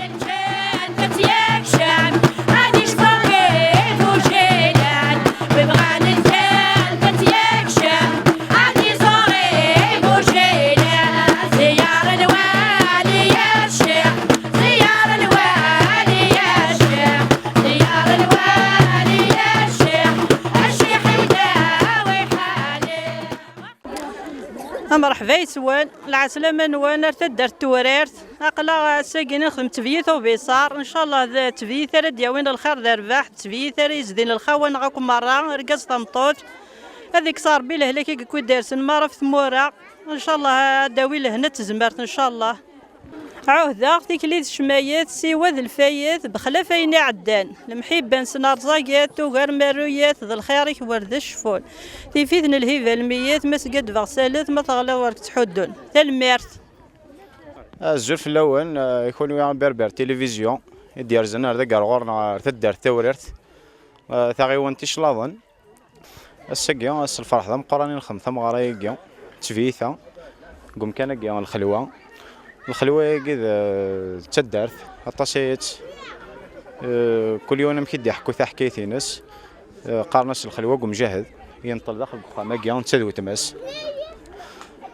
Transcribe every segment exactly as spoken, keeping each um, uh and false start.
Lǧennet yekcem, ad icfu ibujilen, wi bɣan lǧennet yekcem, ad iẓur ibujilen. Ẓẓyar lwali yecceḥ, ẓẓyar lwali yecceḥ, ẓẓyar lwali yecceḥ, a ccix idawi ḥali. Amṛeḥba yes-wen, lɛeslama-nwen ar taddart n Tewrirt. Aql-aɣ ass-agi nexdem tebyirt ubiṣar, ncallah d tebyirt ara d-yawin lxir d rrbeḥ, d tebyirt ara yezdin lxawa-nneɣ akk merra, argaz tameṭṭut. Ad ikkes Ṛebbi lehlak i yekwi d-irsen merra ɣef tmura. Ncallah ad d-tawi lehna d tezmert, ncallah. Ɛuhdeɣ tikli d ccmayet, siwa d lfayet, bexlaf ayen iɛeddan. Lemḥibba-nsen rẓaget, tugar marruyet, d lxir-ik wer d cfun. Tifit n lhiba lmiyet, ma sgaddbeɣ salet, ma teɣliḍ wer k-ttḥuddun. Tanemmirt. Azul fell-awen, eh, i kunwi a Berber Télévision, i d-yerzan ar dagi ar ɣur-neɣ ar taddart Tawrirt, eh, taɣiwant Iclaḍen. Ass-agi, ass lferḥ d ameqqran i nexdem tameɣra-agi, ttbiyita, deg umkan-agi n lxelwa. Lxelwa-agi d, d taddart, aṭas aya-tt, eh, kul yiwen amek i d-iḥekku taḥkayt-ines. Eh, qqaren-as lxelwa deg umjahed, yenṭel daxel deg uxxam-agi, netta d weltma-s.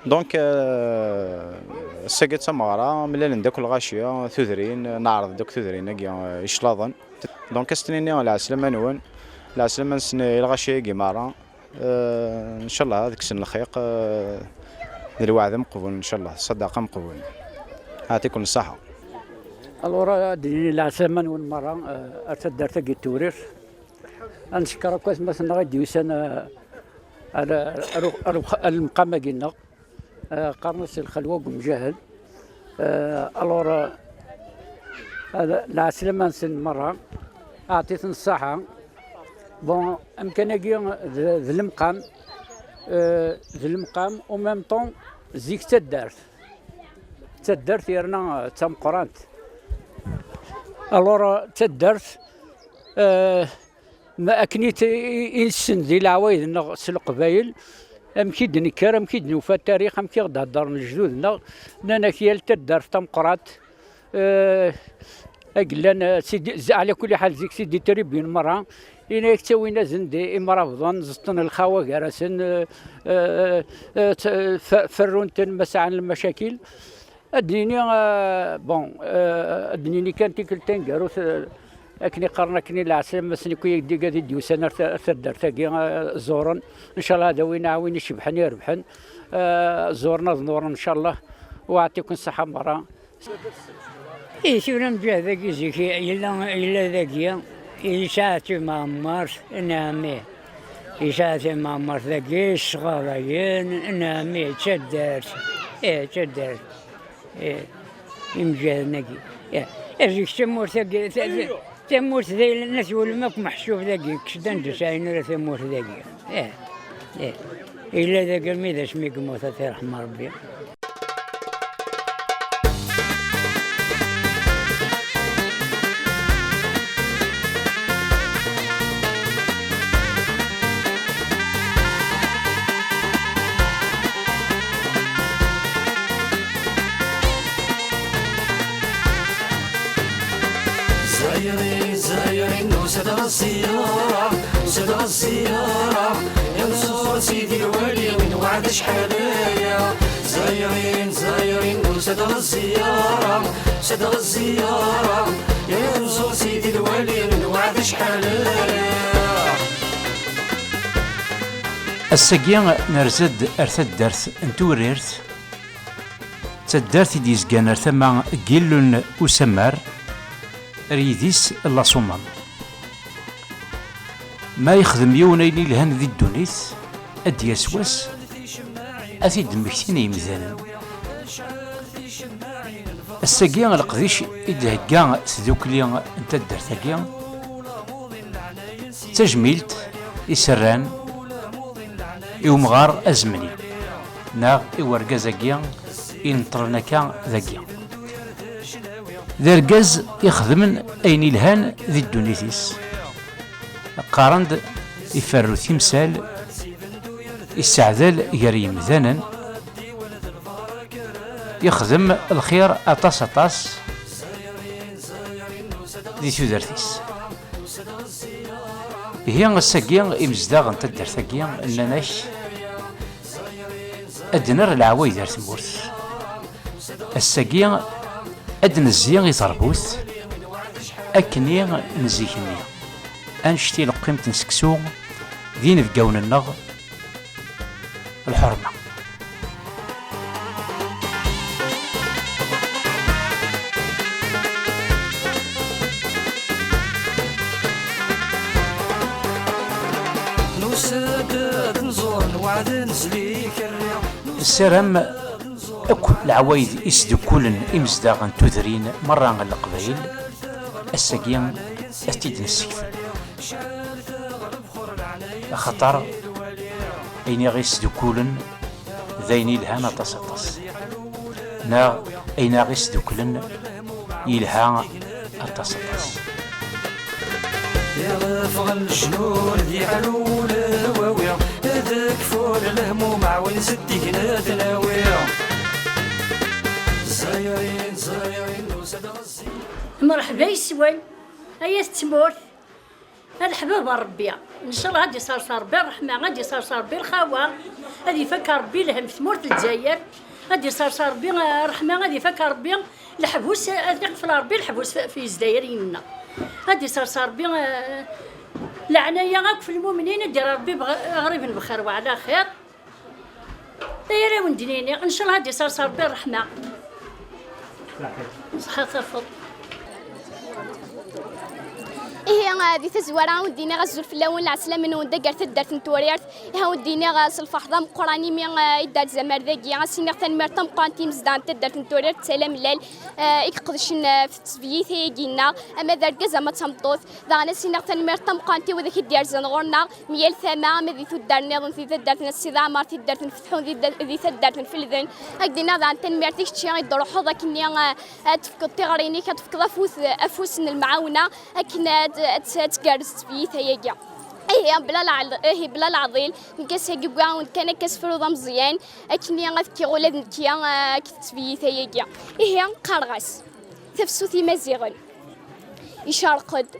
Donc, eh, ass-agi d tameɣra, mlalen-d akk lɣaci, tudrin, neɛreḍ-d akk tudrin-agi, eh, iclaḍen. Donc, ad s-nini lɛeslama-nwen, lɛeslama-nsen i lɣaci-agi merra. Eh, ncallah ad kksen lxiq, eh, d lweɛd ameqbul, ncallah, ṣṣadaqa ameqbul. Ɛṭikum ṣṣaḥa. Alors, ad d-nini lɛeslama-nwen merra, eh, ar taddart-agi n Tewrirt. Ad ncekker akk atmaten-nneɣ i d-yusan, eh, ar, ar, ar, ar, ar lemqam-agi-nneɣ. Eh, qqaren-as lxelwa deg umjahed. Eh, alors, eh, lɛeslama-nsen merra, aɛṭit-ten ṣṣaḥa. Bon, amkan-agi d, d lemqam, eh, d lemqam, au même temps, zik d taddart. D taddart yerna, eh, d tameqqrant. Alors, eh, d taddart, eh, Ma akken i t-, i, i nessen di leɛwayed-nneɣ s Leqbayel, amek i d-nekker, amek i d-nufa tarix, amek i ɣ-d-heddren lejdud-nneɣ, nnan-ak yal taddart tameqqrant, eh, agellan, eh, Sidi, z-, ɛla kulli ḥal zik Sidi Tribune merra, ini-ak ttawin-asen-d imrabḍen, zeṭṭen lxawa gar-asen, eh, eh, eh, t-, f-, ferrun-ten ma sɛan lmacakil. Ad d-nini, eh, bon, eh, ad d-nini kan tikkelt taneggarut, eh, akken i qqaren akken i lɛeslama-nsen akk i d-, i d-yusan ar ta-, ar taddart-agi, eh, ẓuren. Ncallah ad awin aɛwin icebḥen irebḥen. Eh, ẓuren ad nuren ncallah. Wa ɛṭiken ṣṣeḥḥa merra. Ih, tura mǧahed dagi zik yella, yella dagi, yesɛa timɛemmert, nɛam ih. Yesɛa timɛemmert dagi, ssɣarayen, nɛam ih, d taddart. Ih, d taddart. Eh, imjaden-agi. Eh, eh, zik tamurt-agi, ta-, ta-, tamurt d ayla n At Welma akk meḥsub dagi, kkes-d anda sɛin ara tamurt dagi. Eh, eh. Yella dagi armi d asmi yemmut, ad t-irḥem Rebbi. زايرين، زايرين، وسد الزيارة، وسد الزيارة. يا نزور سيدي الوالي، من وعد شحال يا. زايرين، زايرين، وسد الزيارة، وسد الزيارة. يا نزور سيدي الوالي، من وعد شحال يا. Ass-agi, nerza-d ar taddart n Tewrirt, d taddart i d-yezgan ar tama n Yillu n Usammar, ar yidis n Laṣumam. Ma yexdem yiwen ayen ilhan di ddunit, ad d-yas wass, ad t-id-mmektin yimdanen. Ass-agi, leqdic i d-thegga tdukli n taddart-agi, d tajmilt i s-rran i umɣar azemni, neɣ i wergaz-agi ineṭṭlen akka dagi. D argaz ixedmen ayen ilhan di ddunit-is. Qqaren-d iferru timsal, isseɛdal gar yemdanen, ixdem lxir aṭas aṭas, di tudert-is. Ihi ass-agi, imezdaɣ n taddart-agi nnan-ak ad d-nerr leɛwayed ar tmurt. Ass-agi ad d-nezzi i terbut akkenni n zik-nni, annect-i leqqimt n seksu d yinebgawen-nneɣ, lḥerma. Nusa-d ad nẓur, nweɛd nezli ikerri. Nessaram akk leɛwayed isdukkulen imezdaɣ n tudrin merra n Leqbayel, ass-agi ad t-id-nessektem. Axaṭer ayen i ɣ-isdukkulen d ayen yelhan aṭas, aṭas, neɣ ayen i ɣ-isduklen yelha aṭas, aṭas. Iɣefɣen leǧnun d yeḥlu lewawi, d kful lehmum ɛwin zeddigen ad nawi. Ẓayrin, ẓayrin, nusa-d ɣer zzin. Mreḥba yes-wen, ay at tmurt. A leḥbab n Ṛebbi, ncallah ad d-iserṣer Ṛebbi ṛṛeḥma, ad d-iserṣer Ṛebbi lxawa, ad ifak Ṛebbi lhemm f tmurt n Lezzayer, ad d-iserṣer Ṛebbi, eh, ṛṛeḥma, ad ifak Ṛebbi leḥbus, ad iqfel Ṛebbi leḥbus f, f Yezdayer-nneɣ. Ad d-iserṣer Ṛebbi, eh, leɛnaya akk f lmumnin, ad d-irr Ṛebbi bɣ-, ɣriben bxir wa ɛla xir. Ay ara wen-d-nini, ncallah ad d-iserṣer Ṛebbi ṛṛeḥma. Ṣṣeḥḥa tafeḍ. Ihi, eh, di tazwara, ad wen-d-iniɣ azul fell-awen, lɛeslama-nwen dagi ar taddart n Turirt. Ihi, ad wen-d-iniɣ, eh, s lferḥ d ameqqran imi, eh, i d-terzamt ar dagi. Ad s-iniɣ tanemmirt tameqqrant i yimezdaɣ n taddart n Turirt d Tala Mlal, eh, i iqedcen, eh, f tesbeyyit-agi-nneɣ, ama d argaz ama d tameṭṭut. Daɣen ad s-iniɣ tanemmirt tameqqrant i widak i d-yerzan ɣur-neɣ, myal tama, ama di tuddar nniḍen, di taddart n At Sidi Ɛmer, taddart n Fetḥun, di da-, di taddart n Felden. Ad k-d-iniɣ daɣen tanemmirt i kečči i d-truḥeḍ akken, eh, ad tefkeḍ tiɣri-inek, ad tefkeḍ afus, afus n lemɛawna akken ad, ad, ad tgerrez tesbeyyit-ayagi. Ihi, bla leɛḍ-, ihi, bla leɛḍil, nekk ass-agi wwiɣ-awen-d kan akka asefru d ameẓyan, akken ad kkiɣ ula d nekki, eh, akked tesbeyyit-ayagi. Ihi, qqareɣ-as, tafsut Imaziɣen. Icerq-d,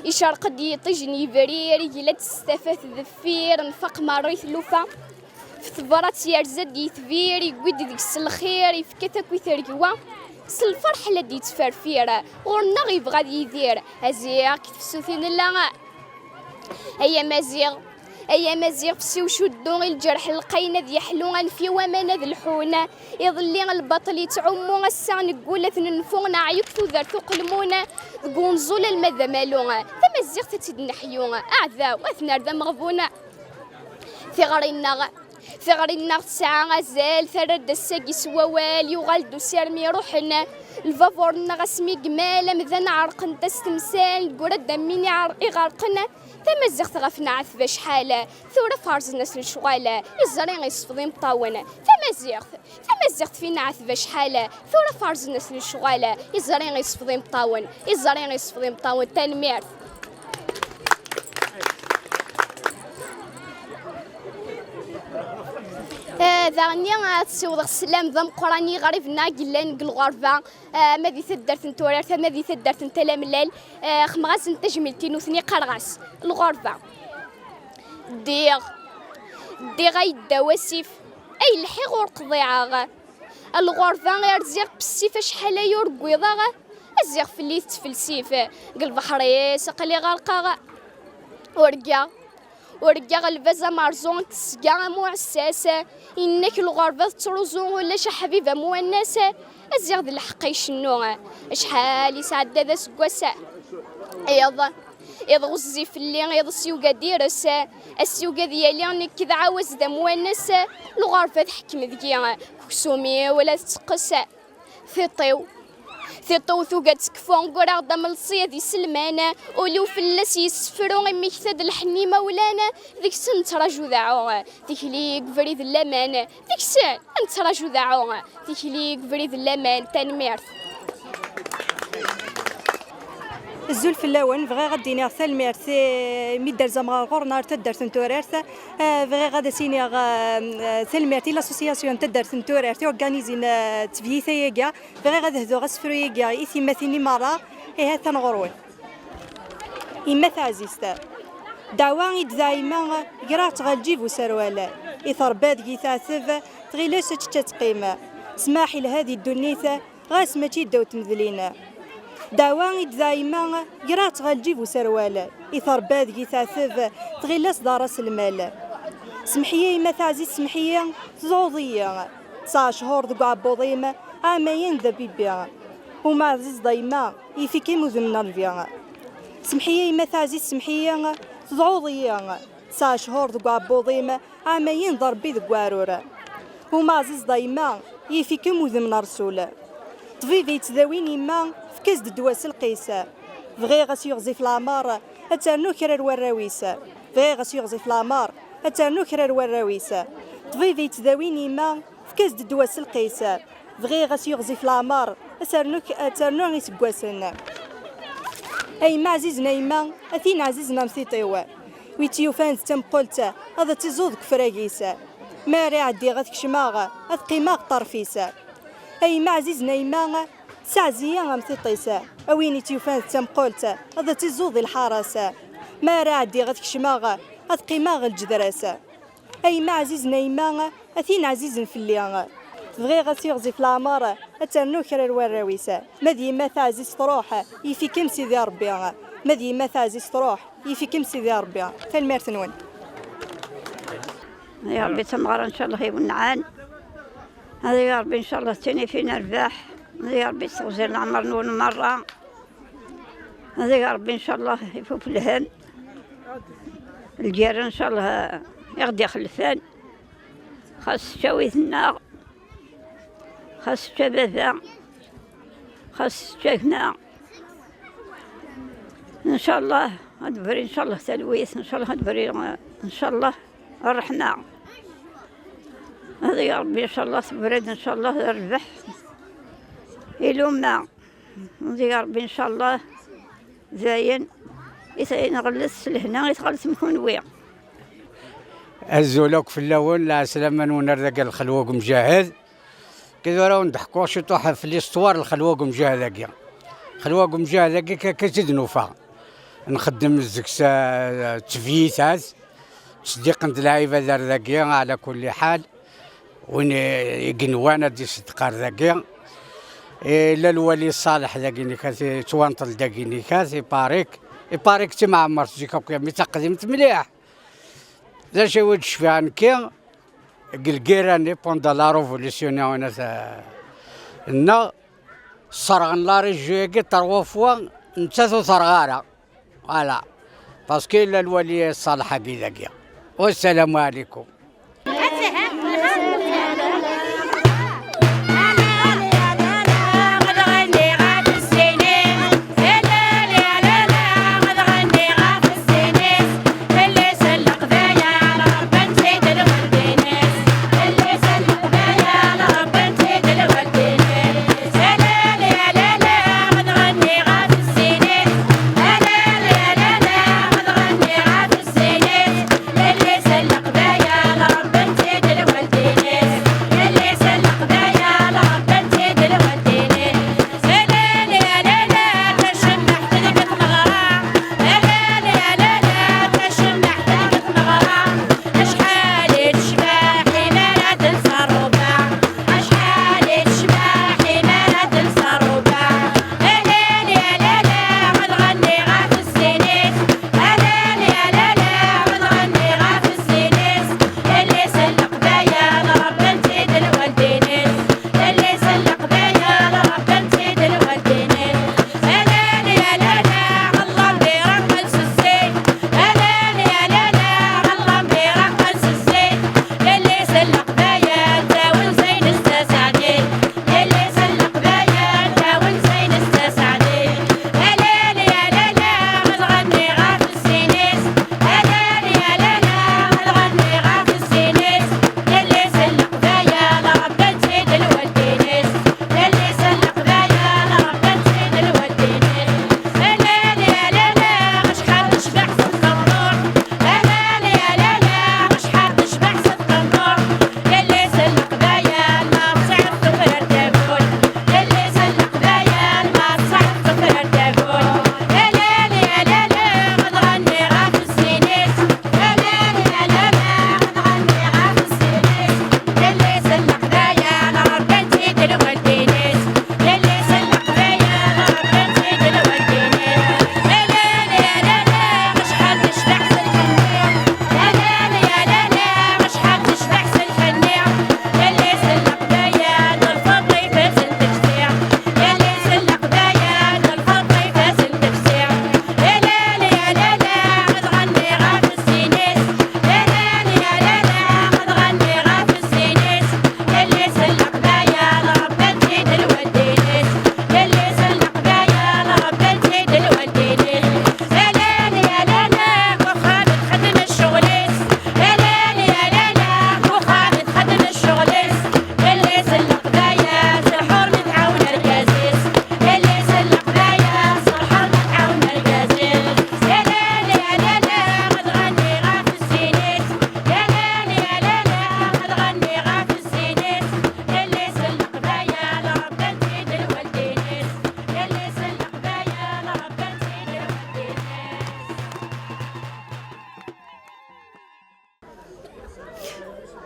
icerq-d yiṭij n yebrir, igla-d s tafat deffir, nfaq merra i tlufa. F tebrat yerza-d yetbir, yewwi-d deg-s lxir, yefka-t akk i tregwa. S lferḥ la d-yettferfir, ɣur-neɣ yebɣa ad yidir. A Ziɣ, deg tefsut i nella. Ay Amaziɣ, ay Amaziɣ, fsiw cuddu i lǧerḥ lqayen ad yeḥlu, anef i waman ad lḥun. Iḍelli lbaṭel yettɛummu, ass-a neggul ad t-nenfu, neɛyu deg tudert uqelmun, deg unẓul alma d amalu. Tamaziɣt ad tt-id-neḥyu, aɛdaw ad t-nerr d ameɣbun. Tiɣri-nneɣ, tiɣri-nneɣ tesɛa azal, terra-d ass-agi s wawal, yuɣal-d usirem iruḥen. Lbabuṛ-nneɣ asmi yemmal, amdan ɛerqen-t-as temsal, neggura-d am win iɛer-, iɣerqen. Tamaziɣt ɣef nɛetb acḥal, tura ferzen-as lecɣal, iẓri isfeḍ imeṭṭawen. Tamaziɣt, tamaziɣt fi nɛetb acḥal, tura ferzen-as lecɣal, iẓri isfeḍ imeṭṭawen, iẓri isfeḍ imeṭṭawen. Tanemmirt. Eh, daɣenni ad ssiwḍeɣ sslam d ameqqran i yiɣriben-a yellan deg lɣerba, eh, ama di taddart n Turart, ama di taddart n Tala Mlal, eh, xemɣasen tajmilt i nutni, qqareɣ-as lɣerba. Ddiɣ, ddiɣ ay ddaw asif, ay lḥiɣ ur qḍiɛeɣ. Lɣerba i rziɣ bessif acḥal ay ur wwiḍeɣ, aziɣ fell-i tettfelsif, deg lbeḥr-is aql-i ɣerqeɣ. Urgaɣ, urgaɣ lbaz amerẓu n tesga am uɛessas, inna-k lɣerba tettruẓu ulac aḥbib am wannas, aziɣ d lḥeqq icennu, acḥal isɛedda d aseggas. Iḍ, iḍ ɣezzi fell-i, iḍ s yuga d-ires, ass yuga d yali, nekk d ɛawaz d amwanes, lɣerba tḥekkem deg-i, aksum-iw la tetteqqes. Tiṭ-iw, tiṭ-iw tuga ad tekfu, ggreɣ-d amelṣi ad iselman, ul-iw fell-as yessefru, imekta-d lḥenni imawlan, deg-sen nettraǧu daɛu, tikli deg ubrid n laman, deg-sen nettraǧu daɛu, tikli deg ubrid n laman. Tanemmirt. Azul fell-awen, bɣiɣ ad d-iniɣ tanemmirt i mi d-terzam ɣer ɣur-neɣ ar taddart n Turart. Eh, bɣiɣ ad as-iniɣ, eh, tanemmirt i l'association n taddart n Turart i organizin, eh, tebyirt-agi. Bɣiɣ ad hduɣ asefru-agi i timatin i merra, Ihi atan ɣur-wen. Yemma taɛzizt. Ddeɛwa i d-tɛeyma, greɣ-tt ɣer lǧib userwal. I terba deg-i teɛteb, tɣil-as ad tečč ad teqqim. Smaḥ ilha di ddunit, ɣas mačči ddaw tmedlin. Ddeɛwa i d-tɛeyma, greɣ-tt ɣer lǧib userwal. I terba deg-i teɛteb, tɣil-as d aras lmal. Semḥ-iyi yemma taɛzizt, semḥ-iyi, tezɛuḍ-iyi. Tesɛa cchur deg uɛebbuḍ-im, ɛamayen d abibi. Umeɛziz d a yemma, yif-ikem udem n Ṛebbi. Semḥ-iyi yemma taɛzizt, semḥ-iyi, tedɛuḍ-iyi. Tesɛa cchur deg uɛebbuḍ-im, ɛamayen d Ṛebbi deg uɛrur. Umeɛziz d a yemma, yif-ikem udem n Ṛṛsul. Ṭbib yettdawin yemma, efk-as-d ddwa s lqis. Bɣiɣ a s-yiɣzif leɛmer, ad ternu kra n warraw-is. Bɣiɣ a s-yiɣzif leɛmer, ad ternu kra n warraw-is. Ṭbib yettdawin yemma, efk-as-d ddwa s lqis. Bɣiɣ a s-yiɣzif leɛmer, ad ternu k-, ad ternu iseggasen. A yemma ɛzizen a yemma, a tin ɛzizen am tiṭ-iw. Wi tt-yufan d tameqqult, ad tt-iẓuḍ deg ufrag-is. Mi ara iɛeddi ad kecmeɣ, ad qqimeɣ ṭṭerf-is. A yemma ɛzizen a yemma, tesseɛzi-yi am tiṭ-is. A win i tt-yufan d tameqqult, ad tt-iẓuḍ di lḥara-s. Mi ara ɛeddiɣ ad kecmeɣ, ad qqimeɣ ɣer lǧedra-s. A yemma ɛzizen a yemma, a tin ɛzizen fell-i. Bɣiɣ a s-yiɣzif leɛmer, ad ternu kra n warraw-is. Ma d yemma taɛzizt truḥ, yif-ikem Sidi Ṛebbi. Ma d yemma taɛzizt truḥ, yif-ikem Sidi Ṛebbi. Tanemmirt-nwen. Ya Ṛebbi, tameɣra ncallah iwennɛen. Hadi ya Ṛebbi ncallah d tin i fin rrbeḥ. Hadi ya Ṛebbi yesseɣzir leɛmer-nwen merra. Hadi ya Ṛebbi ncallah ifuf lehn. Lǧiran ncallah i ɣ-d-ixelfen. Xas tečča wid-nneɣ. Xas tečča baba. Xas tečča gma. Ncallah ad d-tebri ncallah talwit, ncallah ad d-tebri ncallah ṛṛeḥma. Hadi ya Ṛebbi ncallah tebra-d ncallah d rrbeḥ i lumma. Hadi ya Ṛebbi ncallah dayen i t-, i nɣellet s lehna i tɣelltem kunwi. Azul akk fell-awen, lɛeslama-nwen ar dagi lxelwa deg umjahed. Kid ur awen-d-ḥkuɣ ciṭuḥ ɣef l'histoire lxelwa deg umjahed-agi. Lxelwa deg umjahed-agi akka i tt-id-nufa. Nxeddem deg-s, eh, ttbyitat, ttseddiqent lɛibad ar dagi, ɛla kulli ḥal. Win i, i yenwan ad d-iṣeddeq ar dagi. Illa lwali Ṣaleḥ dagi nikat, yettwanṭel dagi nikat, iparik. Iparik d timɛemmert zik akk, mi taqdimt mliḥ. D acu i d-cfiɣ nekki, deg lgirra-nni, pendant la révolution, nneɣ, sserɣen la région-agi trois fois, nettat ur terɣa ara. Voilà. Parce que illa lwali Ṣaleḥ-agi dagi. Wassalamu ɛlikum.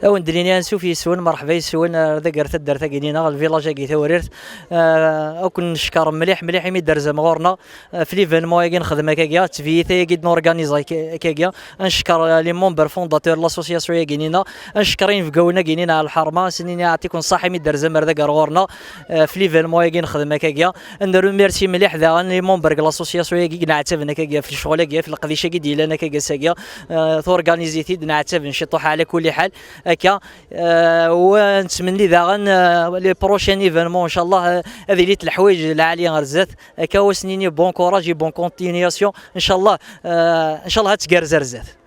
Awen-d-nini ansuf yes-wen, merḥba yes-wen ar dagi ar taddart-agi-nneɣ, lvilaj-agi Tawrirt. Ah, ad ken-neckeṛ mliḥ mliḥ imi d-terzam ɣur-neɣ. Ah, f l'événement-agi nexdem akka-agi, ttbiyit-agi d-norganize akka-agi. Ad neckeṛ, ah, les membres fondateurs n l'association-agi-nneɣ. Ad neckeṛ inebgawen-agi-nneɣ ar lḥerma, ad sen-nini yeɛṭikum ṣṣeḥḥa imi d-terzam ar dagi ar ɣur-neɣ. Ah, f l'événement-agi nexdem akka-agi. Ad nremerci mliḥ daɣen les membres n l'association-agi i yenɛettaben akka-agi ɣef lecɣal-agi, ɣef leqdic-agi d-yellan akka-agi ass-agi. Ah, turganize-it-id, nɛettaben ciṭuḥ ɛla kulli ḥal. Akka, euh, u nettmenni daɣen, euh, les prochains événements, ncallah, euh, ad ilint leḥwayeǧ lɛali ar zdat. Akka, u ad sen-nini bon courage et bonne continuation. Ncallah, euh, ncallah ad tgerrez ar zdat.